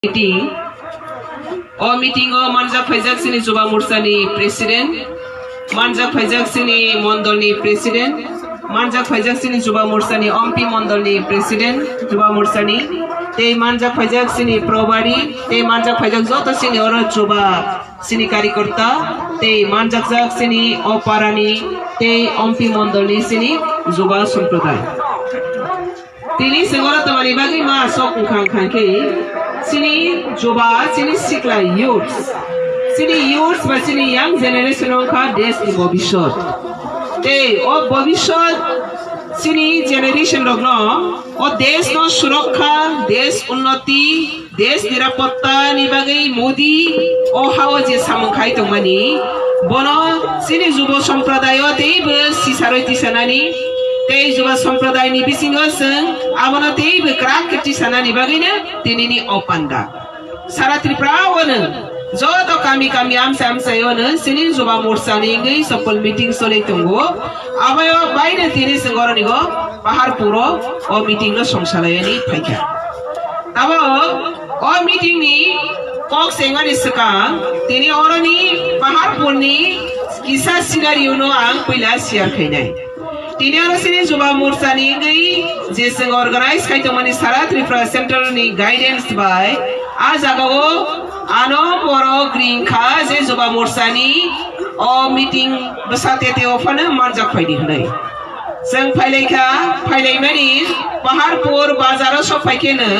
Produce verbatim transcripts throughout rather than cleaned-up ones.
Meeting. O meeting o manjak phaijak chini Juba Morcha ni president, manjak phaijak chini mondol ni president, manjak phaijak chini Juba Morcha ni ompi mondol ni president, Juba Morcha ni, tei manjak phaijak chini probari, tei manjak phaijak joto chini oro Juba chini karikorta, tei manjakjak chini o para ni, tei ompi mondol ni chini Juba somprodai. Tini chwng oro twmani bagwi ma sok wngkha wngkha khe chini Juba, chini sikla youths, chini youths ba chini young generation wngkha desh ni bobishyot. Tei o bobishyot chini generation rokno o desh no surokha, desh unnoti, desh nirapotta ni bagwi Modi o hao je samung khai tongmani, bono chini Juba somprodayo teibo sisarwi tisanani, tei Juba somprodai ni bisingo chwng abono teibo kwrak khe tisanani bagwino tinini o panda. Sara Tripura o no joto kami kami amchai amchai o no chini Juba Morcha ni wngwi sokol meeting choli tongo. Abayo baino tini chwng oroni go Paharpur o o meeting no songsalaiani phaikha. Abo o meeting ni kok chengmani swkang tini oroni Paharpur ni kisa scenario no ang puila share khainai. Tini oro chini Juba Morcha ni wngwi je chwng organize khai tongmani Sara Tripura Central ni guidance bai a jaga o ano borok ring kha je Juba Morcha ni o meeting bwsa tete o phano manjak phaidi hwnwi. Chwng phailaikha, phailaimani Paharpur bazar o sok phai kheno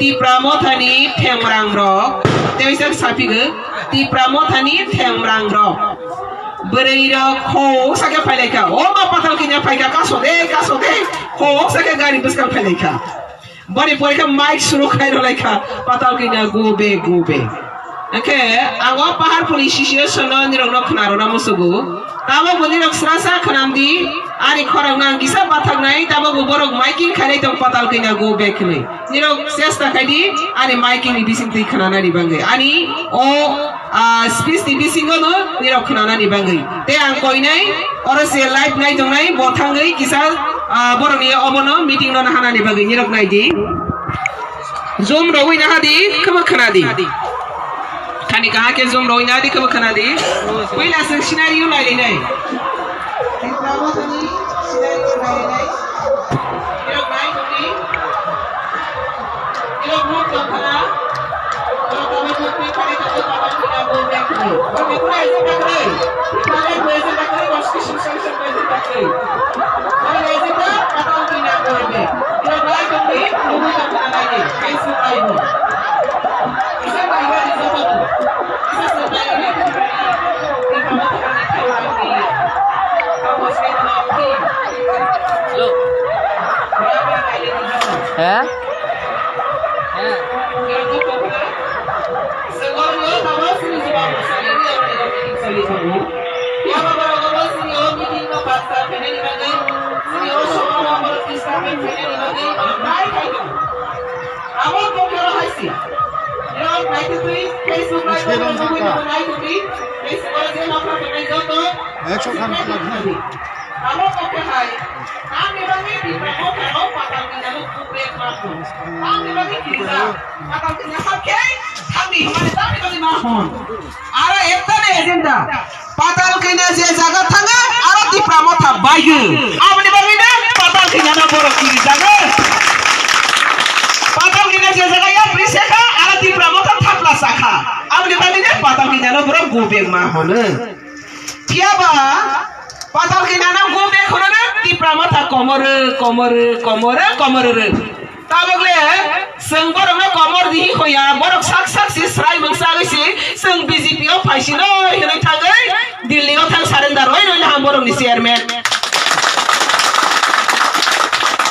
Tipra Motha ni themrang rok, tei waisa sapigo Tipra Motha ni themrang rok. Bwrwi rok khoksa khe phailaikha, o ma Patal Kanya phaikha, kaso de, kaso de, khoksa khe gari bwskang phailaikha. Boni pore khe mic suru khai rwlaikha, Patal Kanya go back, go back. Hwnkhe ang o Paharpur ni situation no nirok no khna rwna musugo. Tamo bo nirok srasa khwnam di, ani khorang no ang kisa bathak nai, tamo bo borok miking khainai tong Patal Kanya go back hinwi. Nirok chesta khai di, ani miking ni bising twi khna nani bagwi. Ani o, ah, speech ni bisingo no nirok khna nani bagwi. Tei ang koinai, oro se live nai tongnai, bo thangwi kisa, ah, borok ni obono meeting no naha nani bagwi nirok nai di. Zoom rogwi naha di, khama khna di. Khani kaha khe zoom rogwi naha di, khama khna di. Puila chwng scenario nai nai. Tipra Mothani scenario nai nai. Nirok nai tongdi. Nirok nuk tongkha. Nirok tamo nuk twi phari tamo tamo twi abo bek twi. Boni kura ese bakri. Phari kura ese bakri, boski sing sing sing ese bakri. Boni ese ta, patang twi na kura be. Nirok nai tongdi, nuk tongkha nai di. Kaisi bai bo. Isa bai bai isa bo. Isa sa bai bai. He? He. Abo pokhe oro hai si. Nirok naitugwi, Facebook live o nugwi nirok naitugwi, Facebook o je nokha tongnai joto. Ekso khan khwlai di. Abo pokhe hai. Tamni bagwi Tipra Motha rok Patal Kanya no kubek ma hwn. Tamni bagwi kirijak. Patal Kanya hap khe, thangdi hwnmani tamni bagwi ma hwn. Aro ekta ni agenda. Patal Kanya je jaga thanga, aro Tipra Motha baigo. Aboni bagwi no Patal Kanya no borok kiri jago. Patal Kanya je jaga yapri sekha, aro Tipra Motha thapla sakha. Aboni bagwi no Patal Kanya no borok go back ma hwno. Phiya ba Patal Kanya no go back hwno no Tipra Motha komoro, komoro, komoro, komoro. Tabuk le chwng borok no komor di hoya, borok sak sak si srai mung sagwi si chwng B J P o phaisino hinwi thangwi Delhi o thang surrender oi roi ham borok ni chairman.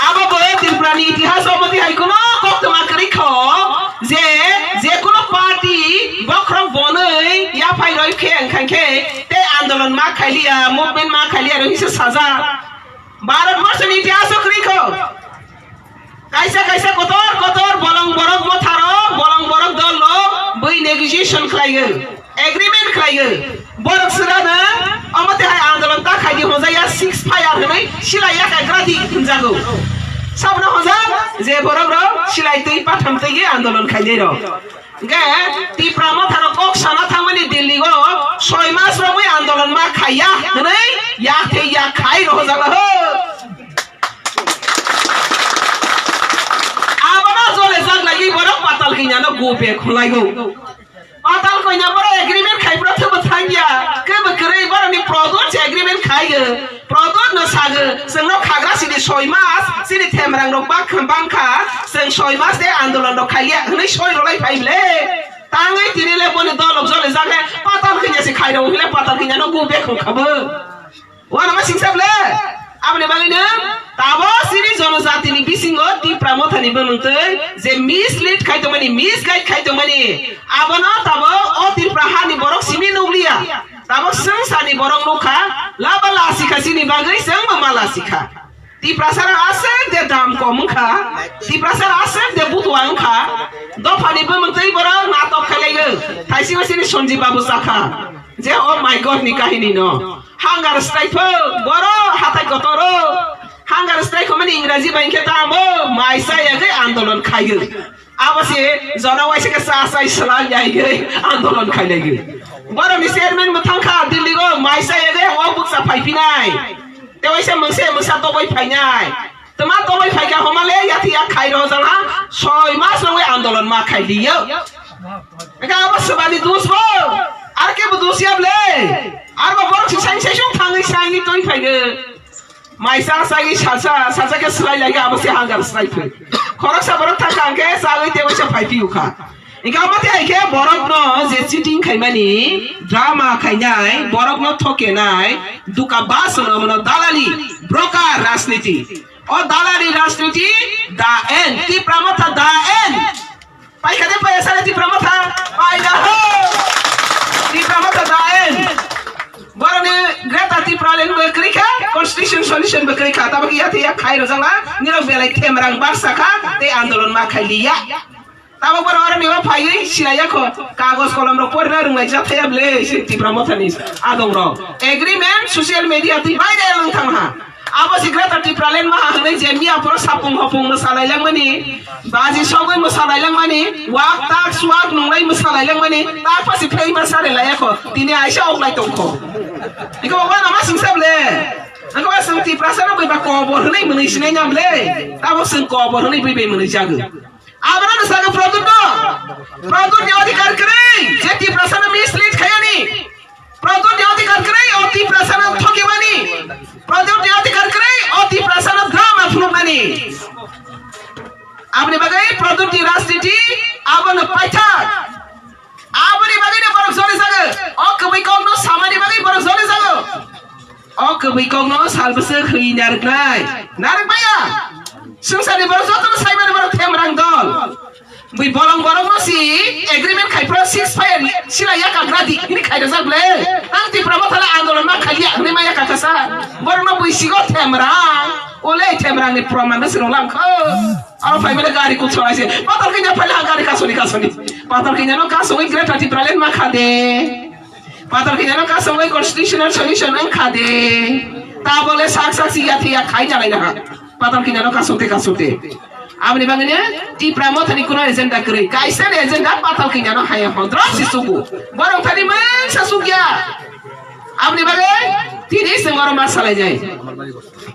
Abo bo Tripura ni itihas o moti hai kuno koktwma kwrwi kho je, je kuno party bokhorok bonwi yaphai roi khe wngkha khe tei andolon ma khailiya, movement ma khailiya roi se sajak. Bharat borso ni itihas o kwrwi kho. Kaisa kaisa kotor kotor bolong borok motharo, bolong borok dol rok bui negotiation khlaiyo, agreement khlaiyo. Borok swrano omo tei hai andolon ta khaidi hwnjaya six fire hwnwi silai ya kaigra di hwnjago. Sabno hwnjak je borok rok silai twi patham twi andolon khainai rok. Hwnkhe Tipra Motha rok kok sana thangmani Delhi o soi mas romwi andolon ma khaiya hwnwi yak thei yak khai rohorjak la ho. Abono jole jak lagi borok Patal Kanya no go back khwlaigo. Patal Kanya borok agreement khai borok thwbo thangya. Kebo kwrwi borokni Pradyot se agreement khaigo. Pradyot no sago, chwngno khagra sini soi mas, sini themrang rok bak-, bangkha, chwng soi mas de andolon rok khaiya hwnwi soi rolai phai le. Tangwi tini le boni dolok jole jak le Patal Kanya se khairok hwnwi le Patal Kanya no go back khwlaikhabo. Uanama singsa ble. Aboni bagwi no tabo chini jonojatini bisingo Tipra Mothani bumung twi je mislead khai tongmani, misguide khai tongmani, abono tabo o Tripura hani borok simi nukliya. Tabo swngcharni borok nukha, laba lasikha chini bagwi chwngbo ma lasikha. Tiprasa rok aswk de dam kom wngkha, Tiprasa rok aswk de butua wngkha, dophani bumung twi borok natok khailaiyo, thaisingo chini Sanjeev Babu sakha. Je, oh my God ni kahini no. Hunger strike pho, boro hatai kotoro. Hunger strike mani Ingraji bai khe tamo, mai chayagwi andolon khaigwi. Abo se jora waisa khe cha chai swlai yaigwi andolon khailaigo. Boroni chairman bo thangkha Delhi go, mai chayagwi o bukcha phaiphinai. Te waisa mungse mungsa toboi phainai. Tama toboi phaikha homale yathi yak khai rohorjak ha, soi mas rogwi andolon ma khai liyo. Eka abo swbani dus bo, ar kebo dus ya ble. Arbo borok si sain sai sung thangwi saini twi phaigo. Mai cha chagwi salsa, salsa khe swlai lai khe abo se hunger strike phai. Khoroksa borok thangkha hwnkhe chagwi tei waisa phai phiyokha. Hwnkhe omo tei hai khe borokno je cheating khaimani, drama khainai, borokno thokenai, duka bas hwno, omono dalali, broker rajniti. O dalali rajniti da end, Tipra Motha da end. Paikha de paiya sale Tipra Motha? Paila ho! Tipra Motha da end. Boroni Greater Tipraland bo kwrwi kha, constitution solution bo kwrwi kha. Tabuk ya thai ya khai rojak na, nirok belai themrang barsa kha, tei andolon ma khai liya. Tabuk borok oro nibo phaiwi silaiya kho, kagoj kolom rok porina rwnglai jak thaya ble, se Tipra Mothani adong rok. Agreement social media twi viral wng thang ha. Abo si Greater Tipraland maha hwnwi je miya phoro sapung hopung mwsa lailangmani, baji sogwi mwsa lailangmani, wak tak suwak nunglai mwsa lailangmani, tak pasi phei ma sare laiya kho, tini aisa oklai tong kho. Iko ba wana ma singsa ble. Angko ba sung Tiprasa no bai ba kobor hwnwi mwnwi sinai na ble. Abo sung kobor hwnwi bai bai mwnwi jago. Abraham saka Pradyut no. Pradyut ni adhikar kwrwi, je Tiprasa no mislead khayani. Pradyut ni adhikar kwrwi, o Tiprasa no thokimani. Pradyut ni adhikar kwrwi, o Tiprasa no drama phunukmani. Aboni bagwi Pradyut ni rajniti abono paithak. Aboni bagwi no borok joli jago. O kwbwi kokno samani bagwi borok joli jago. O kwbwi kokno sal bwswk hwi narwknai. Narwkmaya. Swngcharni borok jotono saimani borok themrang dol. Bui bolong borokno si agreement khai pro six fire sila yaka gradi hini khai rajak ble. Ang Tipra Motha le andolon ma khaliya hwnwi ma yaka kasa. Borokno bui sigo themrang. Ole themrangni proman no siro lamkho. Aro phai mane gari kuk sonai se. Patal kinya phai ha gari kasoni kasoni. Patal kinya no kasoni Greater Tipraland ma khade. Patal kinyano kasongwi constitutional solution wng kha de. Tabole sak sak si ya thiya khai jalai na ha. Patal kinyano kasongte kasongte. Aboni bagwi ne Tipra Mothani kuno agenda kwrwi. Kaisa ni agenda Patal kinyano haya hondrop si suku. Borok thani mangsa sukya. Aboni bagwi tini sengoro ma salai jai.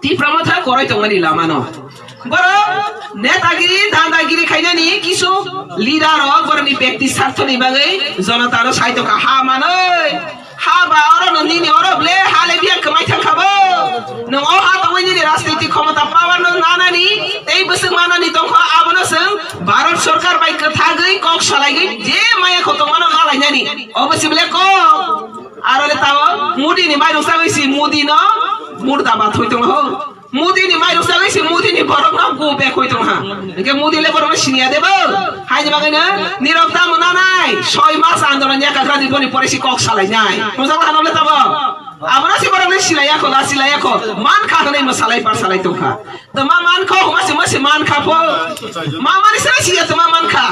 Tipra Motha korai tongmani lama no. Borok netagiri, dandagiri khainani kisu leader rok borokni bekti sarthoni bagwi jonotano sai tongkha ha manwi. Ha ba oro no nini oro ble ha le biya kwmai thangkha bo. Nwng o ha tongwi nini rajniti khomota power no nanani tei bwswk manani tongkha abono chwng Bharat Sarkar bai kwthagwi kok salaigwi je maya khotongmano nalainani obo se ble kok. Aro le tao Modi ni mairung sagwi si Modi no murda ba thoi tong ho. Modi ni mairung sagwi si Modi ni borok no go back hoi tong ha. Hingke Modi le borok no siniya de bo. Hai ni bagwi no nirok tamo nanai. Soi mas andolon ya kakra di boni pore si kok salai nai. Mojak hano le tabo. Abona si borok no silai ya ko la silai ya ko. Man kha hwnwi mo salai par salai tong kha. Tama man kha, huma si ma si man kha po. Ma mani sa si ya tama man kha.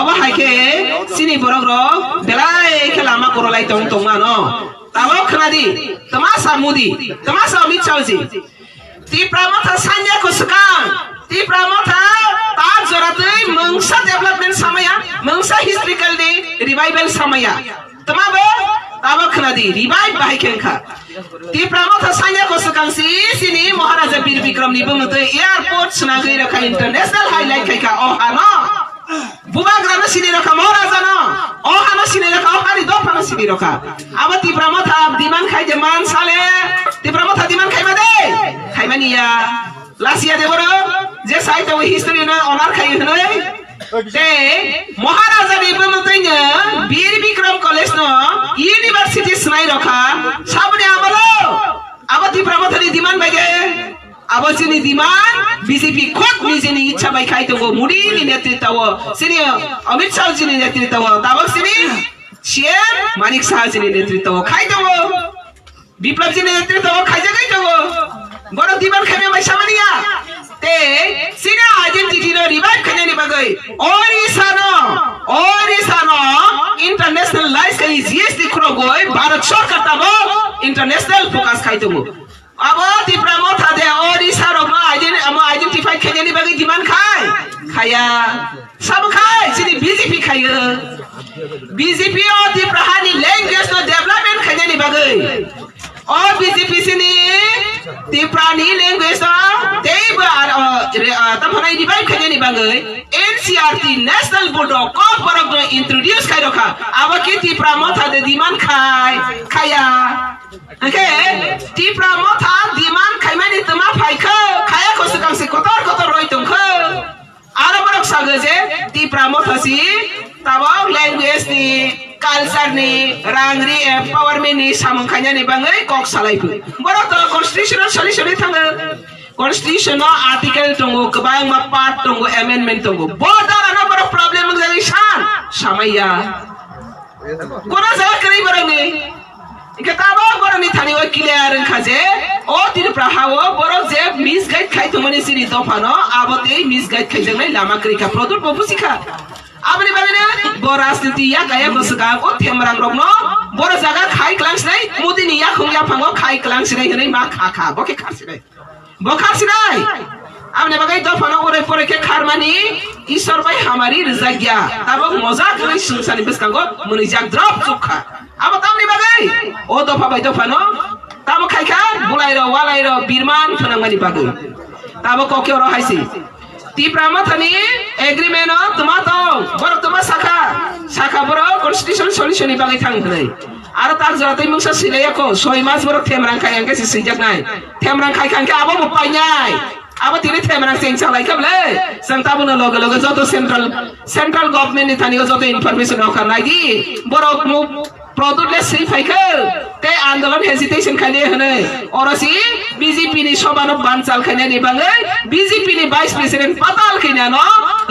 Obo hai khe sini borok rok belai khe lama korolai tong tong mano. Tamo khna di, tama sa Modi, tama sa Amit Shah ji. Tipra Motha sanya ko swkang. Tipra Motha A jora twi mungsa development samaya, mungsa historical ni revival samaya. Tama bo, tabo khna di, revive bahai khe wngkha. Tipra Motha sanya ko swkang si, sini Maharaja Bir Bikram ni bumung twi airport swnagwi rwkha, international highlight khaikha o hano. Bubagra no sini rwkha Maharaja no, o hano sini rwkha, o hani dopha no sini rwkha. Abo Tipra Motha demand khai de man sale, Tipra Motha demand khaima de, khaimani ya. Lasia de boro, je sai to history no honor khai hwnwi. Tei Maharaja ni bumung twi no Bir Bikram College no university swnai rokha, saboni amolo abo Tipra Mothani demand bai de, abo chini demand B J P khud nijeni ichha bai khai tongo, Modi ni netritwa o, chini Amit Shah ji ni netritwa o, tabok chini C M Manik Saha ji ni netritwa o khai tongo. Biplab ji ni netritwa o khaijagwi tongo. Borok demand khaina bai samani ya. Tei chini identity no revive khainani bagwi Odisha no, Odisha no internationalize khai G S T khurogwi Bharat Sarkar tabok international focus khai tongo. Abo Tipra Motha de Odisha rokno ident-, amo identify khainani bagwi demand khai? Khaya. Sabo khai, chini B J P khayo. B J P o Tipra hani language no development khainani bagwi. O B J P sini Tipra ni language no teibo ar, o, re, o, tamo hwnai revive khainani bagwi N C E R T National Board of Kokborok no introduce khai rokha. Abo ki Tipra Motha de demand khai, khaya. Hwnkhe Tipra Motha demand khaimani twma phaikha, khaya kho swkang se kotor kotor roi tongkha. Aro borok sago je Tipra Motha si tabok language ni, culture ni, rang ri empowerment ni samung khainani bangwi kok salai phu. Borok to constitution o soli soli thango. Constitution o article tongo, kwbangma part tongo, amendment tongo. Bo dara no borok problem wngjagwi san samaiya. Kono jaga kwrwi borokni. Hwnkhe tabok borokni thani o clear wngkha je o Tripura ha o borok je misguide khai tongmani chini dophano abo tei misguide khaijaknai lama kwrwi kha. Product bo busikha. Aboni bagwino bo rajniti yakaya bwswkang o themrang rokno borok jaga khai kwlang sinai, Modi ni yakhung yaphango khai kwlang sinai hwnwi ma kha kha, bo khe khar sinai. Bo khar sinai. Aboni bagwi dophano urai porai khe kharmani Isor bai hamari rijak ya. Tabok mojak wngwi swngcharni bwskango mwnwijak drop chukha. Abo tamni bagwi o dopha bai dophano tamo khai kha bulairok walairok birman phwnangmani bagwi. Tabok kokhe oro hai se. Tipra Mothani agreement o twma tong, borok twma sakha, sakha borok constitution solution ni bagwi thang hwnwi. Aro tak jora twi mungsa silaiya ko, soi mas borok themrang khai hwnkhe se swijak nai. Themrang khai kha hwnkhe abo bo painai. Abo tini themrang cheng chalai kha bwle. Chwng tabukno loge loge joto central, central government ni thani o joto information rok kha nai di. Borok mu Product le swi phaikha, tei andolon hesitation khainai hwnwi. Oro si B J P ni sobha no banchal khainani bagwi B J P ni Vice President patal khainano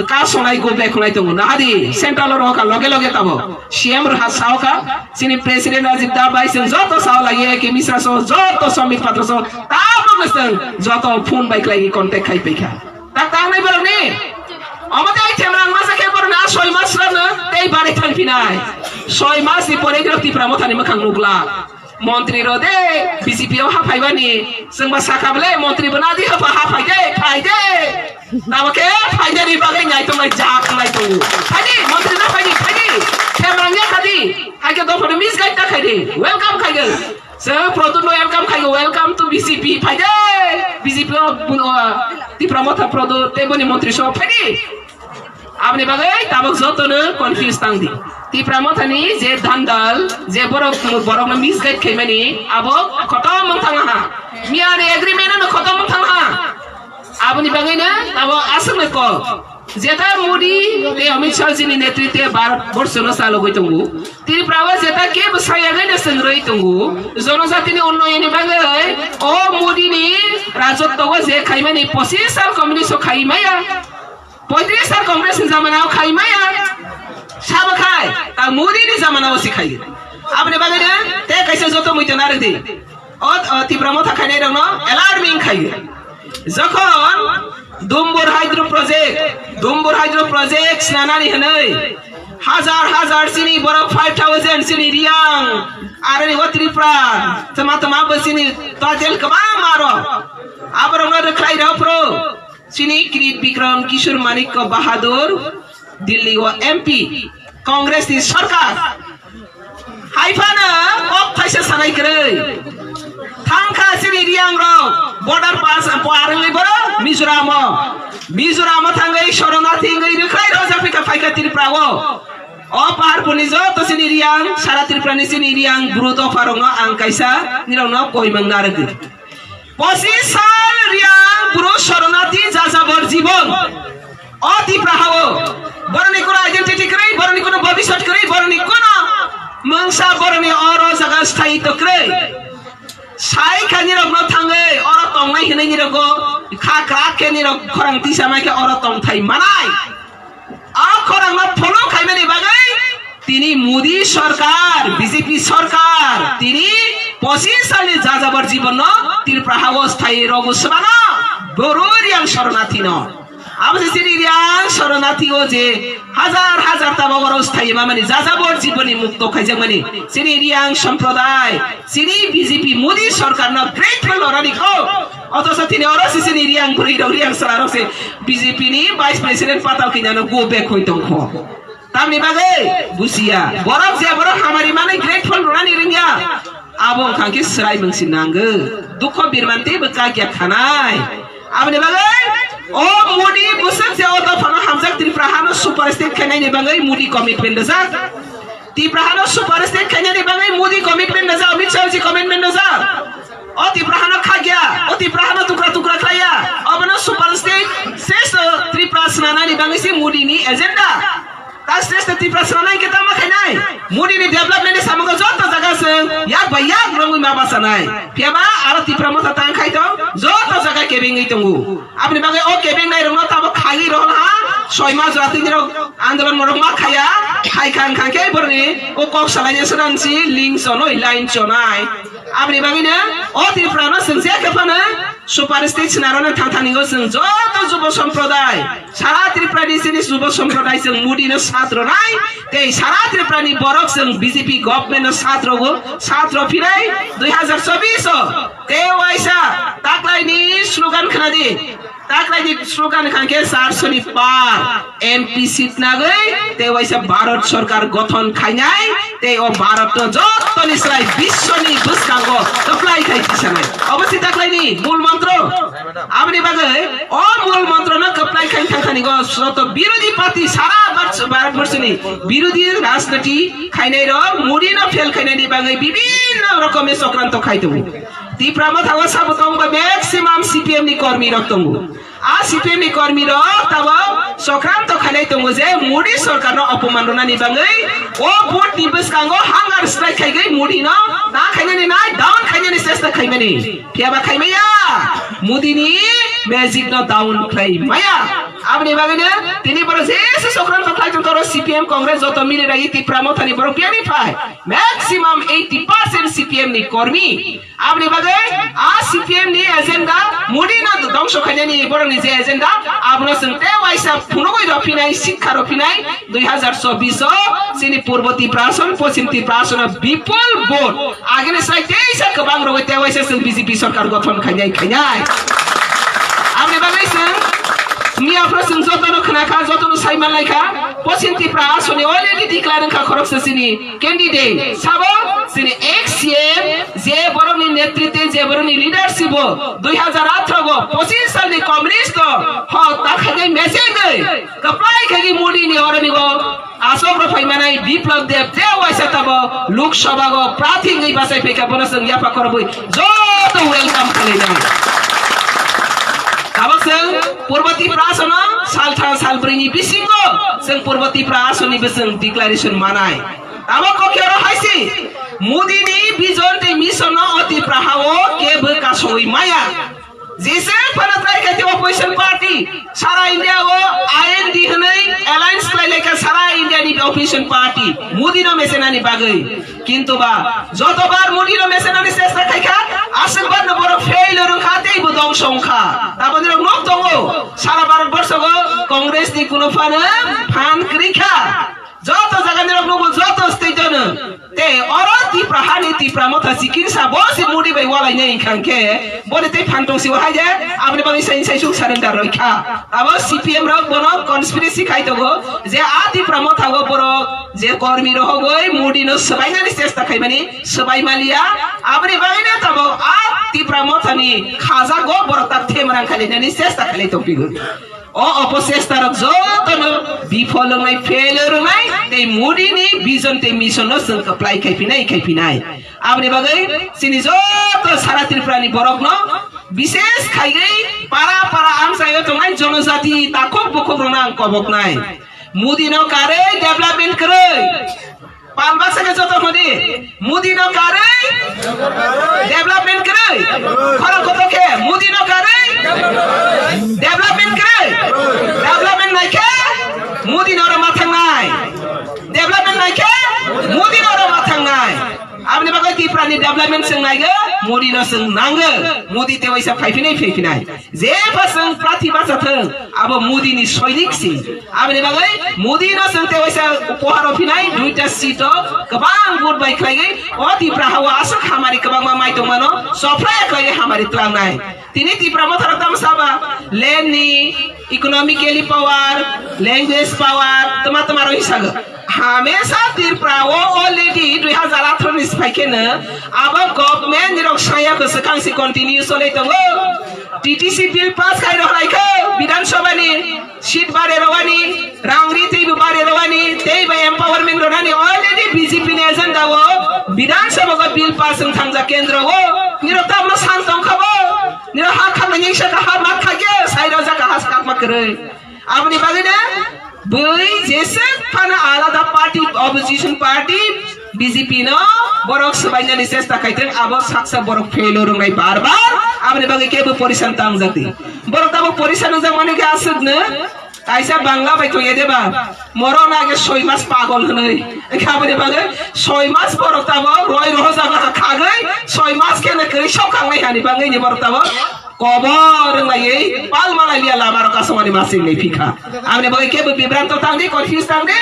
kasonai go bekhwnai tongo. Nahadi central o rohorkha loge loge tamo C M rohorkha saokha, chini President Rajib Da bai chwng joto sao lagi, A K Misra so joto Samit Patra so tabok no chwng joto phone bai khlai contact khai paikha. Tak tangnai borokni. Omo tei themrang masa khe borokni a soi mas rokno tei bari thangphinai. Soi mas ni pore borok Tipra Mothani mwkhang nukla. Montri rok de B J P o ha phaibani. Chwngba sakha bwle montri bo nadi hapha ha phai de, phai de. Tamo khe phai de ni bagwi nai tongnai jak nai tongo. Phai di, montri no phai di, phai di. Themrang ya kha di. Hai khe dophano misguide ta khai di. Welcome khai di. Sir, Produt no welcome khai, welcome to B J P. Phai de, B J P o, o, Tipra Motha Produt, tei boni montri so phai di. Aboni bagwi tabok joto no confuse tang di. Tipra Motha ni je dandal, je borok, borok no misguide khaimani, abo khotom wng thang ha. Miya ni agreement no khotom wng thang ha. Aboni bagwi no abo aswk no kok. Jeta Modi tei Amit Shah ji ni netritwe Bharat borso no chalogwi tongo. Tripura o jeta kebo sayagwi no chwng rwi tongo. Jonojati ni unnoyon ni bagwi o Modi ni rajotto o je khaimani pochis sal communist o khai maya. Poitris sal Congress ni jamana o khai maya. Sabo khai, ta Modi ni jamana o si khai. Aboni bagwi no tei kaisa joto muitu narwk di. O, o, Tipra Motha khainai rokno alarming khai. Jokhon Dumbur Hydro Project, Dumbur Hydro Project snanani hwnwi hajar hajar chini borok five thousand chini Riyang, aroni o Tripura, tama tama bo chini total kwbangma rok. Aborokno rwkhlai rw phuru. Chini Kirit Bikram Kishore Manikya Bahadur, Delhi o M P, Congress ni sarkar. Hai phano kok thaisa sanai kwrwi. Thangkha chini Reang rok border pass par wngwi boro Mizoram o. Mizoram o thangwi Sharanarthi wngwi rwkhlai rojak phikha phaikha Tripura o. O paharpuni joto chini Reang, sara Tripura ni chini Reang bru dopha rokno ang kaisa nirokno koimang narwgwi. Pochis sal Reang bru Sharanarthi jajabor jibon. O Tripura hao boroni kuno identity kwrwi, boroni kuno bobiswt kwrwi, boroni kuno mungsa boroni oro jaga sthayitw kwrwi. Sai kha nirokno thangwi oro tongnai hinwi nirokgo kha krak khe nirok khorang tisa mai khe oro tongthai manai. A khorangno follow khaimani bagwi tini Modi sarkar, B J P sarkar, tini pochis salni jajabor jibonno Tripura hao sthai rogo swmano boro Reang Sharanarthi no. Abo se chini Reang Sharanarthi o je hajar hajar tabok oro sthai mamani jajabor jibonni mukto khaijakmani chini Reang sampradaya. Chini B J P Modi sarkarno grateful rwnani kho. Othocho tini oro se chini Reang bwrwi rok, Reang chwla rok se B J P ni Vice President patal kanya no go back hoi tong kho. Tamni bagwi busia. Borok je borok hamari manwi grateful rwnani rwngya. Abo wngkha khe swrai mungsi nango. Dukho birman teibo kakya khanai. Aboni bagwi o Modi bwswk je o dophano hamjak Tripura hano super state khainai ni bagwi Modi commitment rwjak. Tripura hano super state khainani bagwi Modi commitment rwjak, Amit Shah ji commitment rwjak. O Tripura hano khagya, o Tripura hano tukra tukra khlaiya. Obono super state seshto Tripura swnanani bagwi se Modi ni agenda. Ta seshto Tripura swnanai khe tamo khainai? Modi ni development ni samungo joto jaga chwng yak bai yak rwngwi ma bachanai. Phiyaba aro Tripura motha tang khai tong joto jaga kebengwi tongo. Aboni bagwi o kebeng nai rokno tamo khagwi rohor ha, soi ma jora tini rok andolon morok ma khaya, khai khan khan khe borni o kok salai je sran si ling chonoi line chonai. Aboni bagwi no o Tripura no chwng je khe phano super state swnaro no thang thani o chwng joto jubo somproday, sara Tripura ni chini jubo somproday chwng Modi no sat rwnai, tei sara Tripura ni borok chwng B J P government no sat rogo, sat rw phirai dui hazar chobbish o. Tei waisa taklai ni slogan khna di. Taklai ni slogan khan khe charso ni par M P seat nagwi tei waisa Bharat Sarkar gothon khainai tei o Bharat no joto ni slai biswa ni bwskango kwplai khai tisanai. Obo se taklai ni mul mantro. Aboni bagwi o mul mantro no kwplai khai thang thani go joto birodhi party sara Bharat, Bharat borso ni birodhi rajniti khainai rok Modi no fail khainai ni bagwi bibhinno rokomi chokranto khai tongo. Tipra Motha o sabo tongo maximum C P M ni kormi rok tongo. A C P M ni kormi rok tabo sokranto khainai tongo je Modi sorkar no opoman rwnani bagwi o vote ni bwskango hunger strike khaigwi Modi no ta khainani nai, down khainani chesta khaimani. Phiyaba khaimaya, Modi ni magic no down khlai maya. Aboni bagwi no tini borok jesa sokranto khlai tong toro C P M Congress joto mili ragi Tipra Motha ni borok biyani phai maximum eighty percent C P M ni kormi. Aboni bagwi a C P M ni agenda, Modi no dongso khainani borokni je agenda, abono chwng tei waisa phunugwi rw phinai, sikha rw phinai, dui hazar chobbish o chini Purbo Tiprasana, Poschim Tiprasana bipul vote agini sai teisa kwbang rwgwi tei waisa chwng B J P sorkar gothon khainai, khainai. Aboni bagwi chwng miya phano chwng jotono khna kha, jotono sai manlai kha, Poschim Tiprasana ni already declare wngkha khoroksa chini candidate sabo chini ex C M, je borokni netritwe, je borokni leadership o dui hazar atharo go pochis salni communist o ho ta khaigwi mechengwi kwplai khaigwi Modi ni oroni go asok rw phaimanai Biplab Deb, je waisa tabo Lok Sabha go prathi wngwi bachai phaikha, bono chwng yapha khorobwi joto welcome khwlainai. Tabuk chwng Purbo Tiprasana saltham salbrwini bisingo chwng Purbo Tiprasani bo chwng declaration manai. Abo kokhe oro hai se, Modi ni vision tei mission no o Tipra ha o kebo kasowi maya. Jesa phano try khaite opposition party, sara India o I N D hwnwi alliance khlai laikha sara India ni opposition party, Modi no mesenani bagwi. Kintu ba, joto bar Modi no mesenani chesta khaikha, aswk bar no borok fail rwkha tei bo dongso wngkha. Taboni rok nok tongo, sara Bharat borsho go Congress ni kuno phano phan kwrwi kha. Joto jaga ni rok nugo, joto state o no. Tei oro Tipra hani Tipra motha chikinsa bo se Modi bai walainai wngkha hwnkhe boni tei phan tong si o hai je aboni bagwi sai sai suk surrender roi kha. Abo C P M rok bono conspiracy khai tongo je a Tipra motha o borok je kormi rohogwi Modi no swbainani chesta khaimani swbai maliya. Aboni bagwino tabok a Tipra mothani khajago borok tak themrang khailainani chesta khailai tongphigo. O opocesta rok jotono bifol wngnai, failure wngnai, tei Modi ni vision tei mission no chwng kwplai khaiphinai, khaiphinai. Aboni bagwi chini joto sara Tripura ni borok no bishesh khaiwi para para amchaio tongnai jonojati takhuk bukhuk rok no ang koboknai. Modi no karwi development kwrwi. Palbaksa khe joto hwnwi, Modi no karwi development kwrwi. Khorang kotor khe Modi no karwi development kwrwi. Development nai khe Modi no oro ma thangnai. Development nai khe Modi no oro ma thangnai. Aboni bagwi Tripura ni development chwng naigo, Modi no chwng nango. Modi tei waisa phaiphinai, phaiphinai. Jepha chwng prathi bacha thung, abo Modi ni soinik si. Aboni bagwi Modi no chwng tei waisa upohar o phinai, duita seat o kwbang vote bai khlaiwi o Tipra ha o aswk hamari kwbangma mai tongmano, sophraya khlaiwi hamari twlangnai. Tini Tipra motharok tamo saba, land ni, economically power, language power, tma tma roi sago. Hamesa Tripura o already dui hazar atharo ni sipaikheno abo government ni rok saya ko swkang si continue solai tongo. T T C bill pass khai rok lai kho Bidhan Sabha ni seat bare rowani, rang ri tei bo bare rowani, tei bo empowerment ronani already B J P ni agenda o Bidhan Sabha o bill pass wng thangjak kendro o. Nirok tabno san tong kha bo. Nirok ha khaknani saka ha mak kha khe sai rojak ha skak ma kwrwi. Aboni bagwi no bui jeswk phano alada party, opposition party B J P no borok swbainani chesta khaithwng, abo saksa borok fail o rwngnai bar bar. Aboni bagwi kebo porisan tangjak di. Borok tabok porisan wngjak mani khe aswk no kaisa Bangla bai tongya de ba, morok no age soi mas pagol hwnwi. Wngkha aboni bagwi soi mas borok tabok roi rohorjak kha khagwi soi mas khe no kwrwi sok khangnai hani bagwi ni borok tabok kobor wnglaiwi pal malai liya lama rok kasongmani masing ni phikha. Aboni bagwi kebo bibranto tang di, confuse tang di.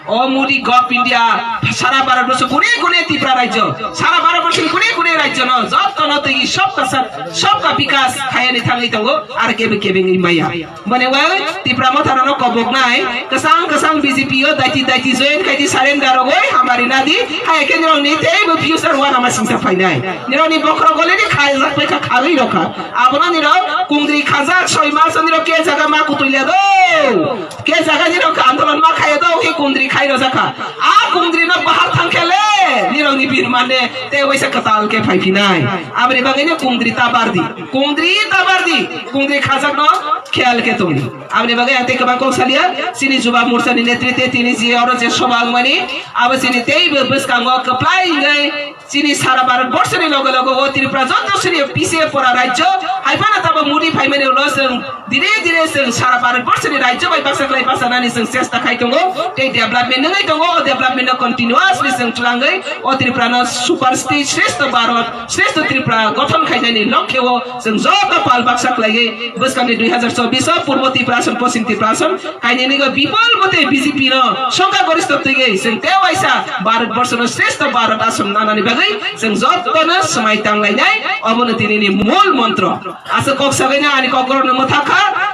O Modi gov India sara Bharat borso kune kune Tipra rajyo, sara Bharat borso kune kune rajyo no joto no twi sabka sat, sabka bikas khayani thangwi tongo, ar kebo kebo wngwi maya. Boni wai Tipra motha rok no koboknai, kwchang kwchang B J P o daiti daiti join khai di, surrender rogwi hamari nadi, hai khe nirok ni teibo future wana ma singsa phainai. Nirok ni bokhorok already khaijak pai kha, kharwi rok kha. Abono nirok kungdri khajak soi mas nirok ke jaga ma kutui le do. Ke jaga nirok andolon ma khaiya do, ke kungdri khai rojak kha. A kungdri no bahar thang khe le, nirok ni birman ne tei waisa kwtal khe phai phinai. Aboni bagwi no kungdri ta bar di. Kungdri ta bar di. Kungdri khajak no kheyal khe tong di. Aboni bagwi ang tei kwbang kok saliya, chini Juba Morcha ni netritwe tini je oro je soba wngmani, abo chini teibo bwskango kwplai wngwi chini sara Bharat borso ni loge loge o Tripura joto sini P C A pora rajyo, hai phano tabo Modi phaimani ulo chwng dire dire chwng sara Bharat borso ni rajyo bai baksa khlai bachanani chwng chesta khai tongo, tei development wngwi tongo, o development no continuously chwng twlangwi o Tripura no super state Shreshtha Bharat, Shreshtha Tripura gothon khainani lokhe o chwng joto pal baksa khlaiwi bwskangni dui hazar chobbish o Purbo Tripura ason, Poschim Tripura ason, kainwi nigwi bipol bote B J P no songkha goristho twiwi chwng tei waisa Bharat borso no Shreshtha Bharat ason nanani bagwi chwng joto no swmai tanglainai, obono tini ni mul montro. Aswk kok sagwi no ani kokrok no mwthakha,